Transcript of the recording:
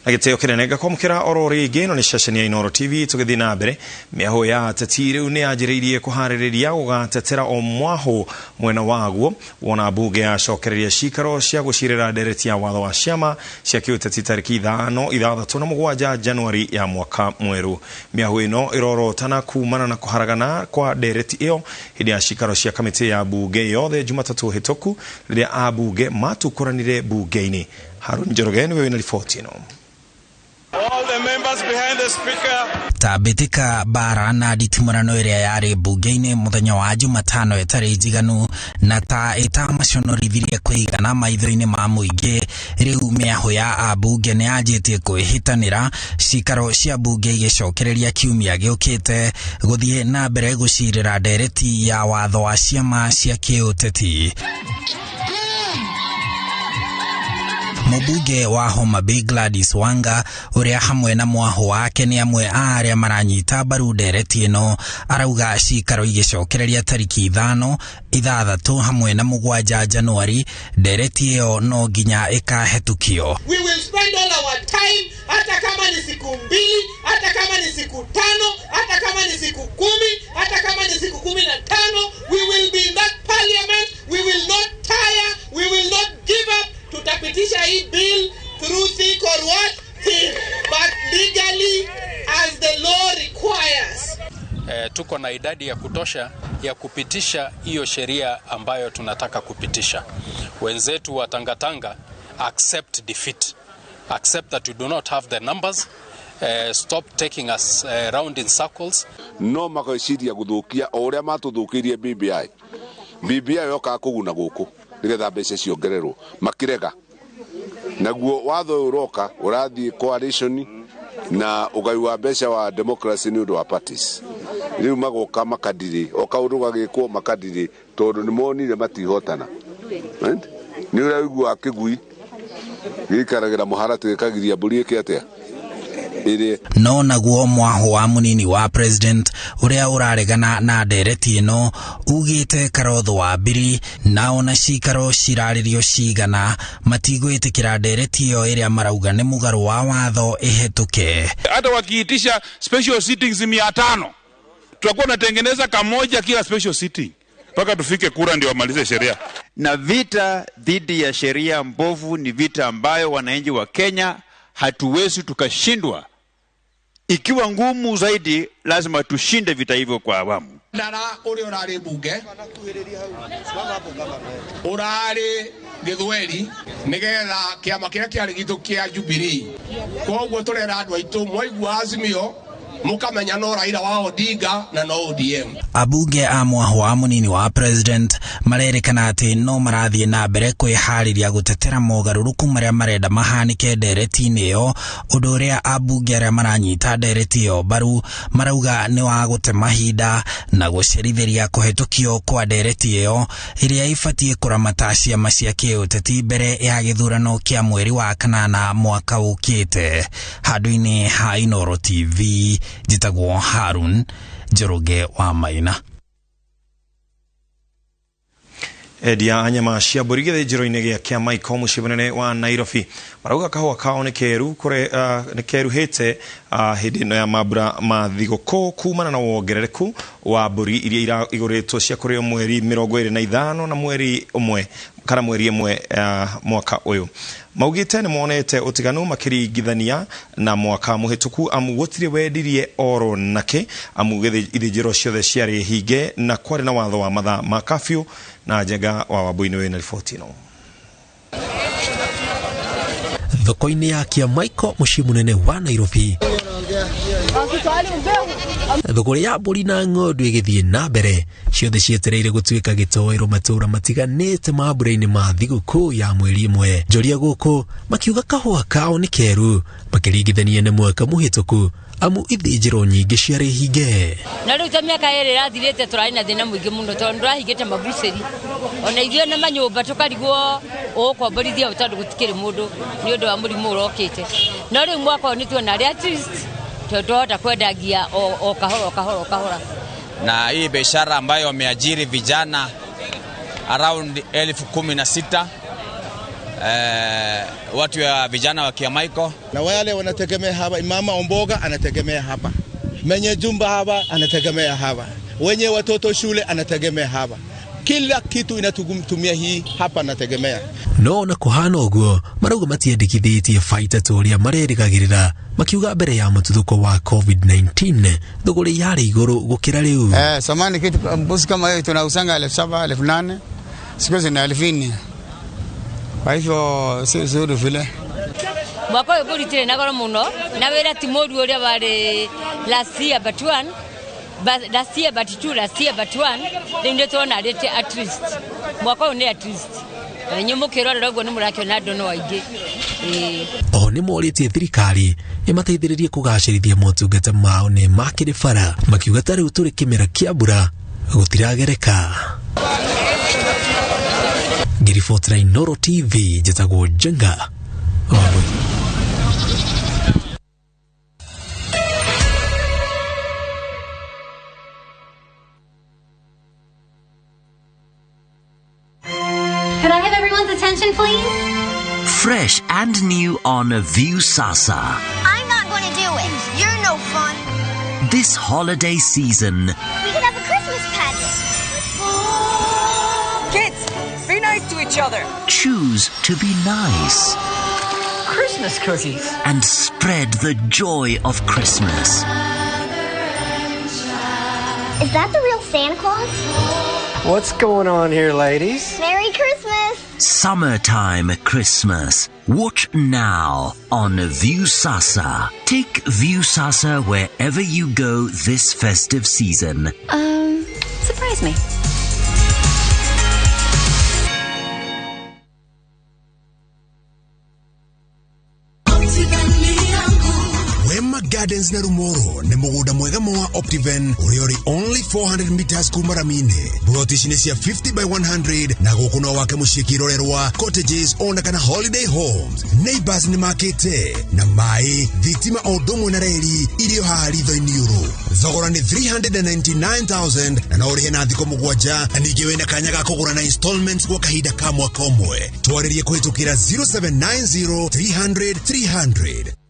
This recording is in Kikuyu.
Na gĩtĩo kĩnene ngakwamũkĩra oro rĩngĩ ĩno nĩ ceceni ya Inooro TV. Tũgĩthiĩ na mbere, mĩahũ ya ateti rĩu nĩ yanjĩrĩirie kũharĩrĩria gũgatetera o mwahũ mwena waguo wona mbunge yacokereria cikaro cia gũcirĩra ndereti ya watho wa ciama cia kĩũteti tarĩki 5, 6 na 7 Januari ya mwaka mwerũ. Mĩahũ ĩno ĩrorotana kumana na kũharagana kwa ndereti ĩyo hĩndĩ ya cikaro cia kamĩtĩ ya mbunge yothe Jumatatũ hĩtũku rĩrĩa ambunge matukũranire mbunge-inĩ. Harun Njoroge nĩwe wĩna riboti ĩno. All the members behind the speaker. Tambĩtĩka bara na nditimũrano ĩrĩa yarĩ mbunge-inĩ mũthenya wa Jumatano ĩtarĩ njiganu na ta ĩtamaconorithirie kũigana maitho-inĩ ma mũingĩ. Rĩu mĩahũ ya ambunge nĩ yanjĩtie kwĩhĩtanĩra cikaro cia mbunge igĩcokereria kiumia gĩũkĩte gũthiĩ na mbere gũcirĩra ndereti ya watho wa ciama cia kĩũteti. Mũmbunge wa Homa Bay Gladys Wanga ũrĩa hamwe na mwahũ wake nĩ amwe a arĩa maranyita mbaru ndereti ĩno arauga cikaro igĩcokereria tariki 5, 6 hamwe na 7 Januari ndereti ĩyo no nginya ĩkahetũkio. We will spend all our time, hata kama ni siku 2, hata kama ni siku 5, hata kama ni siku 10, hata kama ni siku 15, we will be in that parliament, we will not tire, we will not give up. Tutapitisha hii bill through thick or what? Thin, but legally as the law requires. Tuko na idadi ya kutosha ya kupitisha hiyo sheria ambayo tunataka kupitisha. Wenzetu wa Tangatanga, accept defeat. Accept that you do not have the numbers. Stop taking us round in circles. No mageciria guthukia o uria matuthukirie BBI. BBI yoka kuguna guku nigetha mbeca ciongererwo makirega. Naguo watho uroka urathie coalition na ugai wa mbeca wa democracy ni undu wa parties. Riu magoka makadiri o kaundu gagikwo makadiri tondu ni monire matihotana. Right? Ni uraigua kigui gikaragira muharati gikagiria mburi ike atia. No naguo mwahũ wa munini wa president ũrĩa ũraregana na ndereti ĩno ugĩte Karotho wa Mbiri na ona cikaro cirarĩrio cigana matigwĩtĩkĩra ndereti ĩyo ĩrĩa marauga nĩ mũgarũ wa watho ĩhetũke. Hata wakiitisha special sittings 500 tutakuwa tunatengeneza kamoja kila special sitting mpaka tufike kura ndio wamalize sheria. Na vita dhidi ya sheria mbovu ni vita ambayo wananchi wa Kenya hatuwezi tukashindwa. Ikiwa ngumu zaidi lazima tushinde vita hivyo kwa awamu. Ndara uri urari bunge urari githweri nigetha kiama kiria kiari gitu kia Jubilee. Koguo turera andu aitu mwaigua Azimio mukamenya no Raila wa Odinga na no ODM. Abunge a mwahũ wa munini wa president marerĩkana atĩ no marathiĩ na mbere kwĩharĩria gũtetera mogarũrũku marĩa marenda mahanĩke ndereti-inĩ ĩyo, ũndũ ũrĩa abunge arĩa maranyita ndereti ĩyo mbaru marauga nĩ wa gũte mahinda na gũcerithĩria kũhetũkio kwa ndereti ĩyo ĩrĩa ĩbatiĩ kũramata ciama cia kĩũteti mbere ya gĩthurano kĩa mweri wa 8 mwaka ũkĩte. Handũ-inĩ ha Inooro TV njĩtagwo Harun Njoroge wa Maina. Endia nyama cia mbũri gĩthĩnjĩro-inĩ gĩa Kĩamaiko mũciĩ mũnene wa Nairobi marauga kahũa kao nĩ keruhĩte hĩndĩ ĩno ya mambura ma thigũkũ kumana na wongerereku wa mbũri iria igũrĩtwo cia kũrĩo mweri 25 na mweri 1 kana mweri 1 mwaka ũyũ. Maugĩte nĩ monete ũtiganu makĩringithania na mwaka mũhĩtũku amu gũtirĩ wendirie oro nake amu ithĩnjĩro ciothe ciarĩ hinge na kwarĩ na watho wa mathaa ma kafyu. Na Njenga wa Wambui-inĩ wĩna riboti ĩno. Thoko-inĩ ya Kĩamaiko mũciĩ mũnene wa Nairobi, thogora ya mbũri na ng'ondu ĩgĩthiĩ na mbere, ciothe cietereire gũtuĩka gĩtoero matũũra matiganĩte mambura-inĩ ma thigũkũ ya mweri 1. Njoria gũkũ makiuga kahũa kao nĩ keru makĩringithania na mwaka mũhĩtũku amu ithĩnjĩro nyingĩ ciarĩ hinge. Na rĩu ta mĩaka 2 ĩrathirĩte tũrarĩ na thĩna mũingĩ mũno tondũ ndũrahingĩte mabucĩri ona ithuĩ na manyũmba tũkarigwo ũgũkomborithia ũ tondũ gũtikĩrĩ mũndũ nĩ ũndũ wa mũrimũ ũrokĩte. No rĩu mwaka ũyũ nĩ tuona arĩ at least twahota kwendagia o kahora o kahora o kahora. Na hii biashara ambayo wameajiri vijana around 16,000 watu ya vijana wa Kiamaiko na wale wanategemea hapa. Mama omboga anategemea hapa, mwenye jumba hapa anategemea hapa, wenye watoto shule anategemea hapa, kila kitu inatutumia hii hapa nategemea. No na kuhana ũguo marauga matiendekithĩtie baita ta ũrĩa marerĩgagĩrĩra, makiuga mbere ya mũtuthũko wa COVID-19 thũgũrĩ yarĩ igũrũ gũkĩra rĩu. Samani kitu mbuzi kama hiyo tunauzanga 7,000 8,000, siku hizi ni 4,000. Kwa hivyo si zuri vile. Mwaka ũyũ mbũri itirĩ na goro mũno na wĩra ti mũru ũrĩa warĩ last year but one, but last year but two, last year but one, rĩu nĩ tũrona rĩte at least mwaka ũyũ nĩ at least na inyuĩ mũkĩrorera ũguo nĩ mũrakĩona andũ no aingĩ. Oho nĩ morĩtie thirikari ĩmateithĩrĩrie kũgacĩrithia motungata mao nĩ makĩrĩ bara, makiuga ta rĩu tũrĩ kĩmera kĩa mbura gũtiragereka. Ngĩribotera Inooro TV, njĩtagwo Njenga Wambui. Could I have everyone's attention, please? Fresh and new on Viusasa. I'm not going to do it. You're no fun. This holiday season, we could have a Christmas pageant. Kids, be nice to each other. Choose to be nice. Christmas cookies. And spread the joy of Christmas. Is that the real Santa Claus? What's going on here, ladies? Merry Christmas! Summertime Christmas. Watch now on Viusasa. Take Viusasa wherever you go this festive season. Surprise me. Gardens na Rumoro nĩ mũgũnda mwega wa Optiven ũrĩa ũrĩ only 400 meters kuma rami-inĩ. Buroti ici nĩ cia 50 by 100 na gũkũ no wake mũciĩ kĩrorerwa, cottages ona kana holiday homes. Neighbors nĩ makĩte na maĩ, thitima o ũndũ ũmwe na reri irio haha ritho-inĩ ũrũ. Thogora nĩ 399,000 na no ũrĩhe na thikũ 7 na ningĩ wĩna kanya ga kũgũra na installments gwa kahinda ka mwaka ũmwe. Twarĩrie kũhĩtũkĩra 0790 300 300.